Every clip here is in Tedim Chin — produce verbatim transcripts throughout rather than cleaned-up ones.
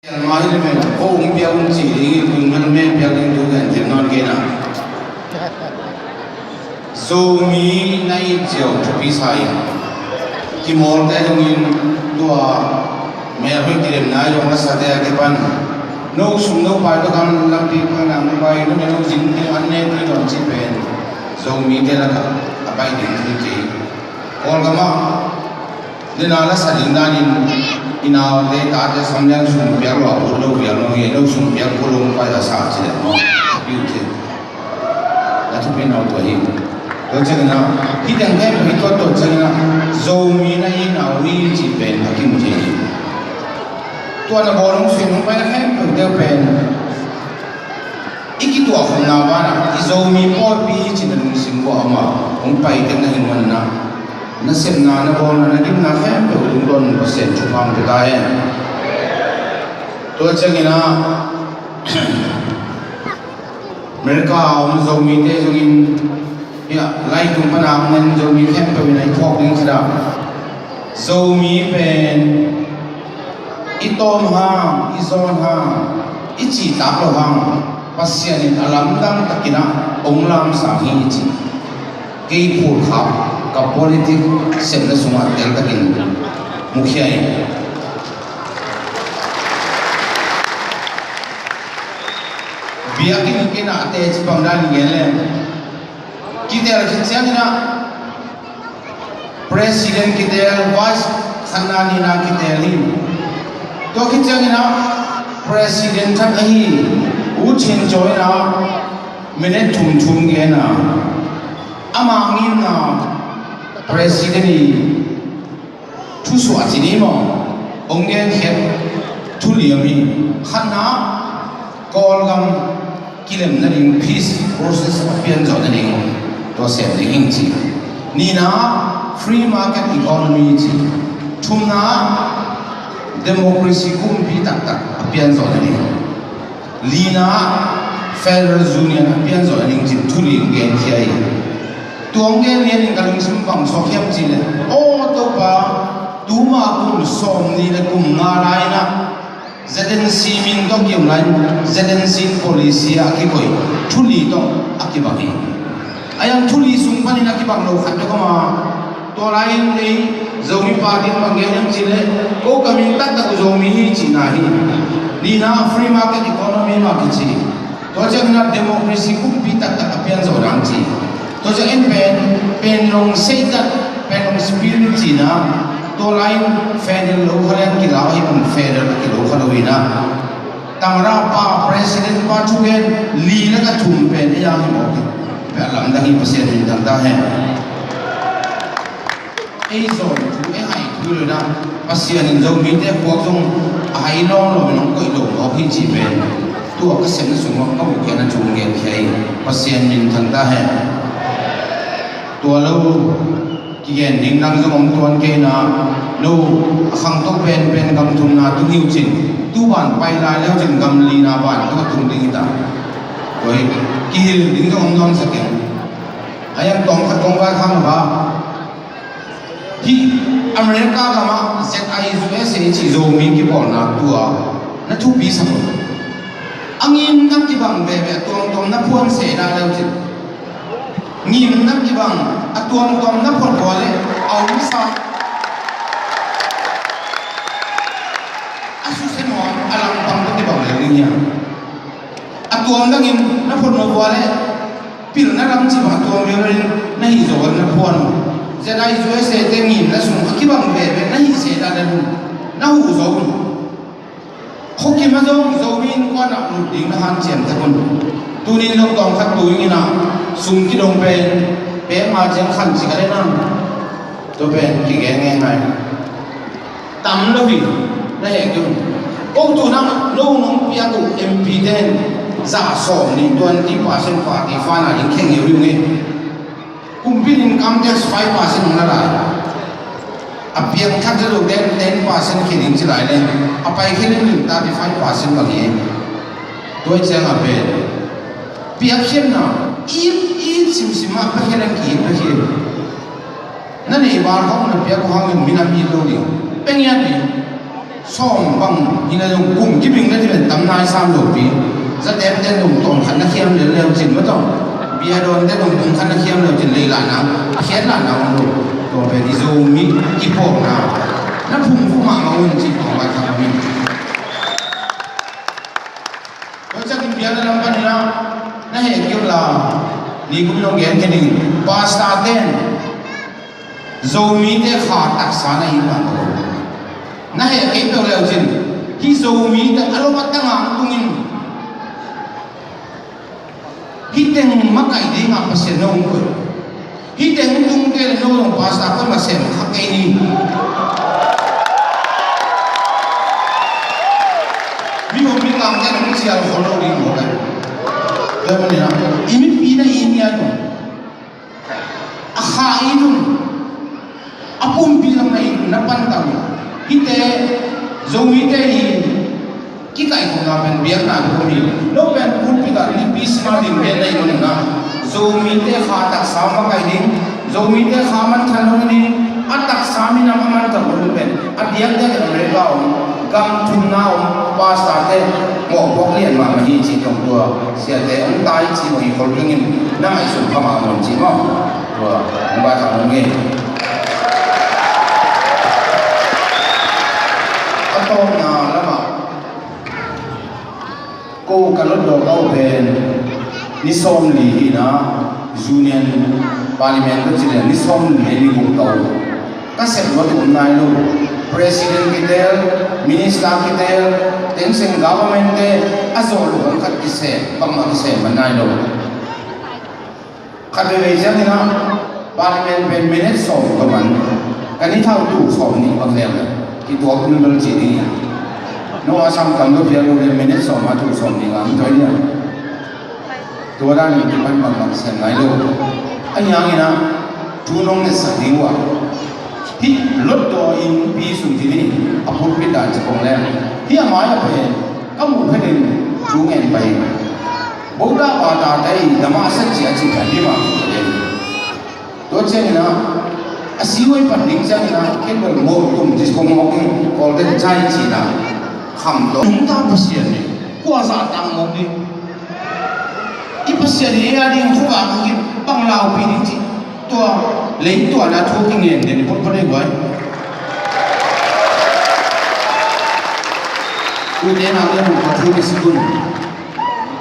Mah hi le men, ko hong piak un ci ding hi, tun mel me piak ding tu kan thil nawn kei na. Zomi na it ziau thupi sa in. Kimawlte zongin tua melhoih kilemna zong a sate a kipan. No sum no pai tawh gam lampi pan ang pai, no ne no zin ding an ne tui dawn ci pen Zomite lakah a pai ding thu kei. Kawlgamah nena la sa ding danin i naute tate sam leng sum piak lo a ut lo vial lo hi, no sum piak ko lo pai la sa ci le maw? Piu ci. Na thupi nau tua hi. Tua ciangin ah, hih teng khempeuh hi tuat tuat ciangin ah, Zomi na i nau hi cih pen a kimu thei hi. Tua na bawl hong suih hong paina khempeuhte pen i kituahkhopna banah i Zomi pawipi hi cih na lungsim uah a om a, hong pai teng na hi muanna, na sepna, na bawlna, na gimna khempeuh tungtawn Pasian thupha hong pia ta hen. Tua ciangin ah America a om Zomite zongin, hiah, lai tung pan a hong nen Zomi khempeuh in a i phawk ding khat ah, Zomi pen i tawm hang, i zawn hang, i cihtak lo hang, Pasian in a lamdang takin ah hong lamsang hi ci. Kei phulkhap ka politic sepna sungah teltakin mukhia hi. Biakinn i kena teci bang dan i gen leng, kitel khit ciangin ah president kitel, vice khatna nihna kitel hi. Tua khit ciangin ah president khat ahi U Chin Joy in ah minute thum thum gen a, ama ngimna president i thusuah ci ni maw, hong genkhiat thu liam hi. Khatna, Kawlgam kilem nading peace process a pianzawh nading tua sem ding hing ci. Nihna, free market economy ci. Thumna, democracy kumpi taktak a pianzawh nading. Lina, Federal Union a pianzawh a ding cin thu li hong genkhia hi. Tua hong gen lianin ka lungsim bang suak hiam cih leh, aw Topa, tuma kum sawmnih le kum nga lai-in ah Z N C min tawh kiom lai-in Z N C policy ah a kikoih thu li tawh a kibang hi. A yang thu li sung panin a kibang lo khat bek om a, tua lai-in ei Zomi pa ding bang gen hiam cih leh, ko ka min taktak uh Zomi hi cihna hi. Nihna free market economy mah kici. Tua ciangin ah democracy kumpi taktak a pianzawh ding ci. Tua ciangin pen, pen long seih tak, pen long spirit cihna. Tua lai-in federal lo kha leng kilau hi, pen federal a kilo kha lo hi na. Tamara pa, president pa thugen li le ka thum pen ei a hi mawk hi. Pia lamdang hi, Pasian min thang ta hen. Ei zawn thu, ei hai thu lo na, Pasian in Zomite khuak zong a hai lawm lo in hong koih lo mawk hi cih pen tua ka sepna sungah ka muh khiatna thu hong genkhia hi. Pasian min thang ta hen. Tua lo kigen ding nang zong hong tuan kei na, no a khangto penpen gam thumna tung hi uh cin, tu ban pai lai le uh cin gam lina ban tung a tung ding hi ta. Tua hi kihil ding zong hong nawnsak keng. A yang tawm khat kong vaikhak a, hih America gamah Z I U S A cih Zomi kipawlna tua na thupi sak uh. A ngimna kibang veve, a tuamtuam na phuan seh dah le uh cin. Ngimna kibang, a tuamtuam na phot vua le a omsa, a susia nuam, a langpang tawh kibang le ding hiam? A tuam dangin na phot nuam vua le pilna lam cih bang a tuam viauvia in na hih zawh na phuan uh. Z I U S A te ngimna sung a kibang veve na hih seh dah le uh, na huh zo un. Khuakim ah zong Zomi Innkuan ah lut ding na hanciam tak un. Tuni in zong tawm khat tu ing in ah, sum kidong pen pek ma ciang khan ci ka le nang. Tua pen kigen ngeingai. Tam lo hi, na heh kei un. Ko tu nang, no nong piak uh M P ten za sawm nih, twenty percent party fund a ding kheng hi uh hi ung e. Kumpi in income tax five percent hong la lai. A piang khat za lo ten, ten percent khia ding ci lai le, a pai khia ding thirty five percent bang hi. Tua ciang a pen piakkhiatna it, it simsim ah piakkhiat ding ki-it piakkhiat. Na neih val khawng na piak uh hangin minam it lo ding. Pia ngiat ding. Sawm bang hi na zong kum kibing na ci pen tam nai sam lo pi. Zatemte zong tawm khat na khiam lel leu cin ma tawm. Biadawnte zong kum khat na khiam leu cin lei lah nang, a khiat lah nang om lo. Tua pen i Zomi i phawkna na phungphu mahmah un ci tawm vai khat om in. Tua ciangin biakna lam panin ah na heh kei uh la, ni kum in hong gen kei ning, pastor ten Zomite kha taksa na hi mah ko. Na heh kei peuh leu cin, hih Zomite a lom a tang a tungin hih teng makaih dingah Pasian na hong koih. Hih teng tung kei leh no zong pastor koih mah sem kha kei ni. Mi hong mi lamte nong cial khol lo ding maw kai. Tua manin ah i mipi na it ni a tung, a kha it un, a pumpi lam na it un, na pan ta un. Hihte Zomite hi. Kikaihkhopna pen biakna pen om hi. No pen pulpit ah lipi sima ding pen na hih manin ah Zomite kha taksa makaih ding, Zomite kha manthan lo ding, a taksa minam a manthan lo ding pen a diakdiak in America om, gam thumna om pastor te mawhpuak lian mahmah hi cih tawh tua siate hong tai cih mawh hi khol keng in na ngaihsun pha mahmah un cih maw? Tua hong baihkhak nung hi. A tawpna lamah ko ka lotdaw ka uh pen ni sawmli hi na, Union Parliament ka ci leh ni sawmli le ni guk ka uh. Ka sep luat uh om nai lo. President kitel, minister kitel, Thein Sein government te a zawh lo hong khat kisem, bangmah kisem man nai lo. Khat veivei ciangin ah parliament pen minute sawm tawh man, ka ni thau tul sawm nih bang leng kituak bilbel ci ding hi. No a sam kam lo pial lo le minute sawm a tul sawm nih ngam toi nia. Tua dan in kipan bang bang siam nai lo. A hiangin ah thu nong ngetsak ding uh ah. Hih lotdaw innpi sung ci ni, a pulpit ah ci kong leng. Hih a mai ah pen ka muh phetin thu ngen pai. Boda bata tei dama sa cia ci pai ni ma. Tua ciangin ah a siwai pan ding ciangin ah kei bel mawh tum ci kong mawk in Kawlte cai ci na. Kham tawh nungta Pasian ni. Kua zah tang mawk ni. I Pasian hi a ding khuavak a khin bang laupi ding cih. Tua lei tua na thu kingen den i photphot ei guai. Ute naute mun ka thu ni sikun.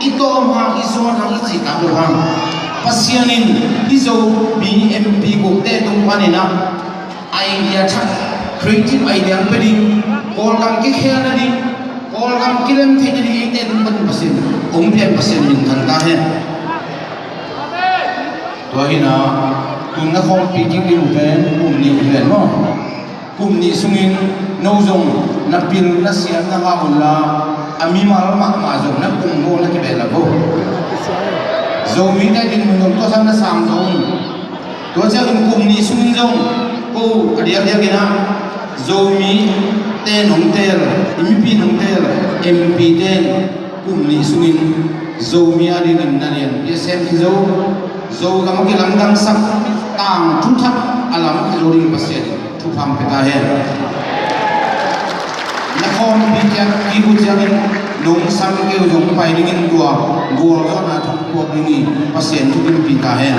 I tawm hang, i zuan hang, i cihtak lo hang. Pasian in i Zomi M P gupte tung panin ah idea thak, creative idea hong pia ding, Kawlgam kikhelna ding, Kawlgam kilem theihna ding eite tung panin Pasian hong pian Pasian min thang ta hen. Tua hi na, tun na khawmpi kik ding uh pen kum nih uh pen maw? Kum nih sungin no zong na pil na siam na hau unla, a mimal mahmah zong na kung maw na kibeh la vo. Zomite dinmun zong tua sang na sang zo un. Tua ciangin kum nih sungin zong ko a diakdiak in ah Zomi ten hong tel, i mipi in hong tel, M P ten kum nih sungin Zomi a dingin na lianpi a sem hi zo, Zogam a kilamdangsak tangthu thak a lam a zo ding Pasian in thupha hong pia ta hen. Na khawmpi kiang kik uh ciangin nong sam kei uh zong pai dingin tua gualzawhna thong puak ding hi. Pasian thupha hong pia ta hen.